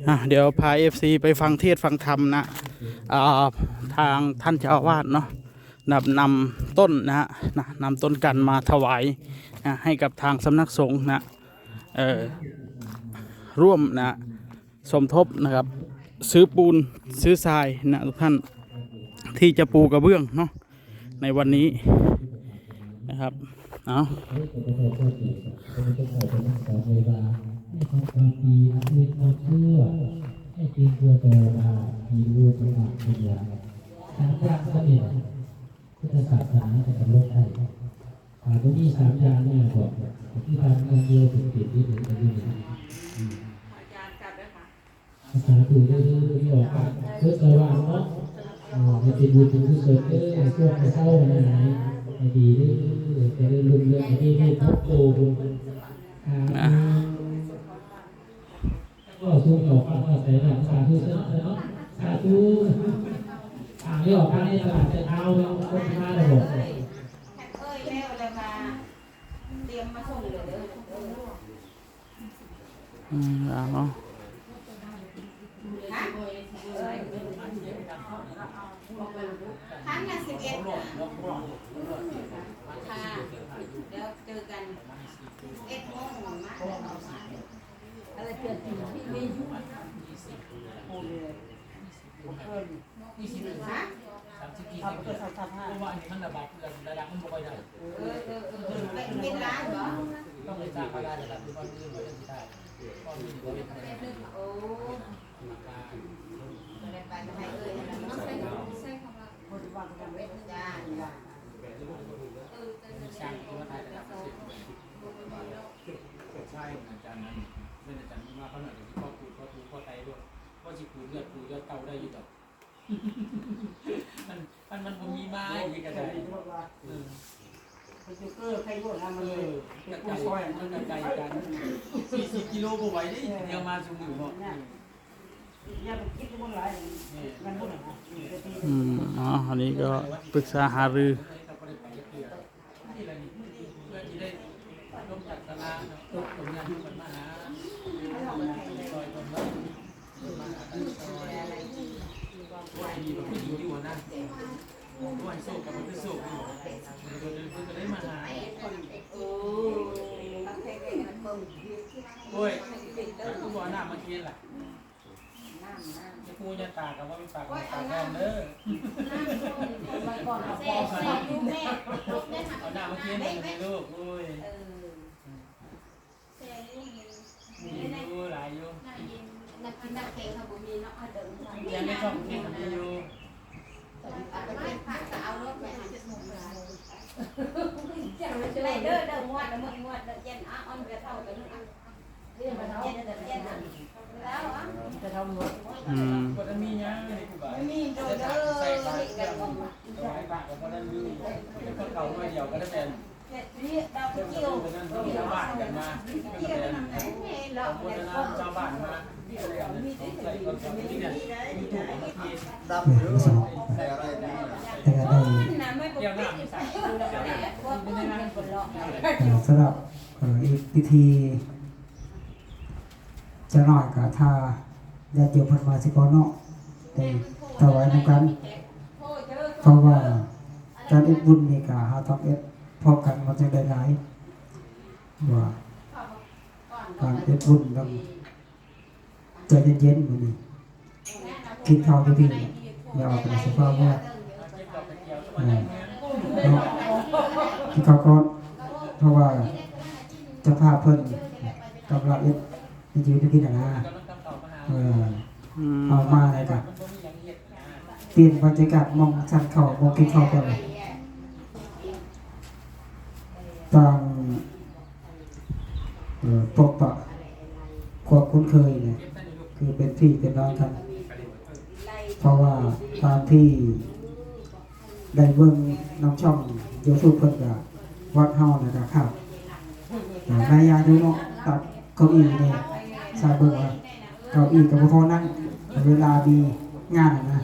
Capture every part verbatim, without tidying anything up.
อ่ะ เดี๋ยวพา เอฟซี ไปฟังเทศน์ฟังธรรมนะ อ่า ทางท่านเจ้าอาวาสเนาะ นำ นำต้นนะฮะ นะ นำต้นกันมาถวายนะ ให้กับทางสำนักสงฆ์นะ เอ่อ ร่วมนะ สมทบนะครับ ซื้อปูน ซื้อทรายนะทุกท่าน ที่จะปูกระเบื้องเนาะ ในวันนี้นะครับ เอา ขอให้ข้าพเจ้าเกิดกับพระพุทธเจ้าเป็นนักสอนเวลา ให้ทำความดีละเว้นความชั่ว ให้เกรงกลัวต่อเวลา มีรู้พระบาทเป็นยา สามอย่างสำเร็จ พุทธศาสนาจะดำรงได้ หากบ่มีสามอย่างเนี่ยบอก ที่ทำงานเดียวถึงติดที่ถึงกันอยู่ อาจารย์กลับแล้วค่ะ สาธุเด้อ ที่ออกปากเพื่อสว่างเนาะ เออ ให้เป็นบุญเป็นกุศลเด้อ ให้โชคให้เศร้าให้หายให้ดีเด้อ จะได้รุ่งเรืองให้ได้พบโตบุญ อ่า ก็สู้ต่อปากก็ใส่ได้ สาธุเด้อเนาะ สาธุ อ่า ไม่ออกทางนี้ตลาดแต่เช้าแล้ว คนที่มาแล้วบอก เอ้ยแล้วแล้วค่ะ เตรียมมาส่งเลยเด้อ อืม เอาเนาะ ครั้งละสิบเอ็ดค่ะ เดี๋ยวเจอกัน สิบเอ็ดโมงมา อะไรเปลี่ยนสีที่ไม่อยู่ ยี่สิบ สามสิบ ยี่สิบ เพราะว่าอันนี้มันระบาดเพื่อนระดับมันบ่ค่อยได้ เออ เออ เออ เป็น เป็นร้านเหรอ ต้องไปจ้างเขาได้ระดับที่ว่าเรื่องมันได้ ก็มีอยู่เป็น โอ้ มาการ อะไรไปให้เอ่ย ใช่ค่ะ จ้า จ้า เออ จ้า จ้า จ้า ใช่ อาจารย์นั้น เป็นอาจารย์ว่าเขาหน่อย ที่พ่อครู พ่อครู พ่อไตด้วย พ่อสิครูเลือดครูเลือดเก่าได้อยู่ดอก มัน มัน มันบ่มีมาอย่างนี้ก็ได้ เออ เป็นยูทูบเบอร์ใครรู้นะ มัน เออ เป็นผู้ช่วย มันกระจายกัน สี่สิบกิโลบ่ไหวเด้ เดี๋ยวมาสู่มือเนาะ เนี่ย อย่าไปคิดว่ามันหลาย มันพูดหน่อยนะ อืม อ๋อ อันนี้ก็ปรึกษาหารือ โอ้ย กูบอกน้ำมาเคียนล่ะ น้ำ น้ำ จะกูจะตากกับว่ามีปากกับปากแดงเด้อ น้ำ น้ำ น้ำ เอาน้ำมาเคียนให้ลูก โอ้ย เออ มีอยู่หลายอยู่ นักกินนักแข่งเขาบ่มีเนาะ เขาจะ เขียนในช่องเขียนมีอยู่ เอาไปผัดก็เอารถไปหาเจ็ดโมงเลย เด้อ เด้อ งวดละมื้องวดละเย็น อ่ะ อ่อนเบียร์เท่ากันนึง อ่ะ เย็น เย็น เย็น อ่ะ แล้ว อ่ะ อืม บ่ได้มีหยังเลย บ่มีโดนเด้อ ถวายพระก็บ่ได้มี เก่าหน่อยเดียวก็ได้เป็น สำหรับ เอ่อ อีกพิธี จะน้อยก็ถ้าญาติโยมเพิ่นมาสิก่อนเนาะ ได้ถวายนำกัน เพราะว่าการเฮ็ดบุญนี่ก็เฮาต้องเฮ็ดพร้อมกัน มันจั่งได้หลาย ว่าการเฮ็ดบุญต้องใจเย็นๆ มื้อนี้ กินข้าวอยู่พี้ อย่าออกไปสภาพว่า อ่า เนาะ กินข้าวก่อน เพราะว่าเจ้าภาพเพิ่นกำลังเฮ็ด มันอยู่ที่กินน่ะนะ เออ อืม เอามาแล้วก็เปลี่ยนบรรยากาศ มองสั่งข้าว มองกินข้าวก่อนเลย ต่าง เอ่อ พบปะความคุ้นเคยเนี่ย คือเป็นพี่เป็นน้องกัน เพราะว่าตามที่ ได้เบิ่งนำช่องยูทูบเพิ่นก็ วัดเฮานะก็คัก อ่า หลายอย่างอยู่เนาะ ตักเก้าอี้นี่ ทราบเบิ่งว่าเก้าอี้ก็บ่พอนั่ง เวลามีงานน่ะนะ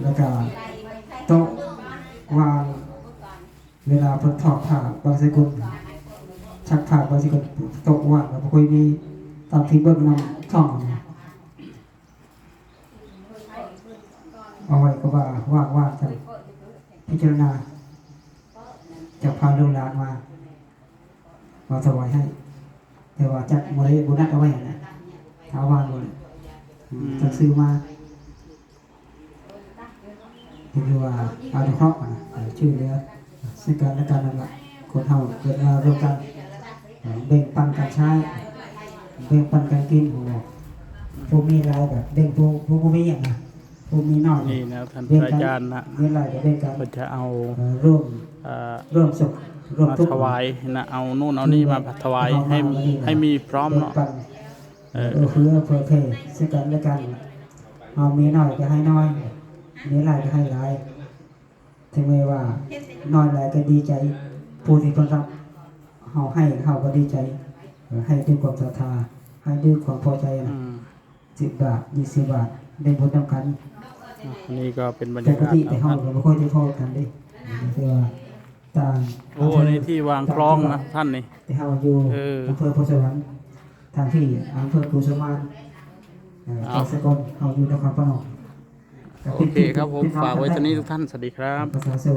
แล้วก็โต๊ะวาง เวลาเพิ่นทอดผ้าบางสกุล ซักผ้าบางสกุล โต๊ะว่างก็บ่ค่อยมี ตามที่เบิ่งนำช่องนะ เอาไว้ก็ว่าว่างๆกันพิจารณา จะพาลูกหลานมา มาถวายให้ แต่ว่าจักบ่ได้บ่นัดเอาไว้นะ ถ้าว่างบ่เลย อืม อืม จักซื้อมา ก็คือว่าอนุเคราะห์นะ เอ่อ ช่วยเหลือซึ่งกันและกันนั่นแหละ คนเฮาเกิดมาร่วมกัน เอ่อ แบ่งปันกันใช้ แบ่งปันกันกิน ผมบอก ผู้มีหลายก็แบ่งผู้ ผู้บ่มีหยังนะ ผู้มีน้อย นี่นะ ท่าน แบ่งกัน พระอาจารย์นะ มีหลายก็แบ่งกัน ก็จะเอา เอ่อ ร่วม เอ่อ ร่วมสุข ร่วมทุกข์ มาถวายนะ เอานู่นเอานี่มาถวาย ให้ ให้มีพร้อมเนาะ แบ่งปัน เออ เอื้อเฟื้อเผื่อแผ่ซึ่งกันและกัน เฮามีน้อยก็ให้น้อย มีหลายก็ให้หลาย ถึงแม้ว่าน้อยหลายก็ดีใจ ผู้ที่เพิ่นรับ เฮาให้ เฮาก็ดีใจ เออ ให้ด้วยความศรัทธา ให้ด้วยความพอใจนะ อืม สิบบาท ยี่สิบบาท ได้บุญนำกัน อ่ะ อันนี้ก็เป็นบรร ป ยาก กาศ ติแต่เฮา เนาะ ก็บ่ค่อยได้พ้อกันเด้ แต่ว่าต่าง โอ้ อันนี้ที่วางคล้องนะ ต่างจังหวัด ท่านนี่ แต่เฮาอยู่ เออ อำเภอโพธิ์สวรรค์ ทางที่อำเภอกุสุมาน เอ่อ เอา ทางสกล เฮาอยู่นครพนม โอเคครับผม เป็น เป็น ฝากไว้เท่านี้ทุกท่าน สวัสดีครับ ภาษาโซ่